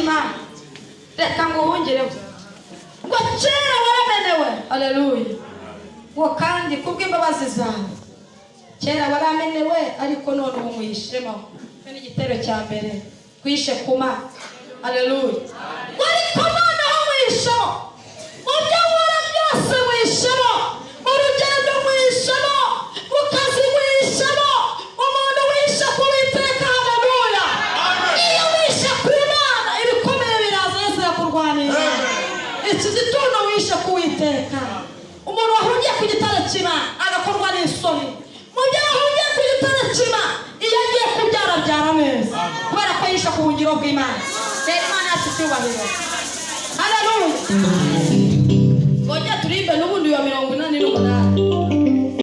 cy'Imana, reka nguhungireho. Ngo kera waramenewe, haleluya, ngo kandi kubw'imbabazi zawe. Kera waramenewe, ariko none ubu mwihishemo. Icyo ni igitero cya mbere twishe kuma, haleluya. Ngo ariko noneho mwihishemo, mu byo nkora byose mwihishemo, mu rugendo mwihishemo, mu kazi mwihishemo. Umuntu wihishe ku Witeka, haleluya, iyo wishe ku Mana, ibikomeye biraza, Yesu yakurwanira. Iki gitondo wishe ku Witeka. Umuntu wahungiye ku gitare cy'Imana agakorwa n'isoni. Mu gihe wahungiye ku gitare cy'Imana, iyo agiye kubyara abyara neza, kubera ko yishe ku buhungiro bw'Imana. Rero Imana yacu icyubahiro, haleluya. Twongere turirimbe n'ubundi wa 88.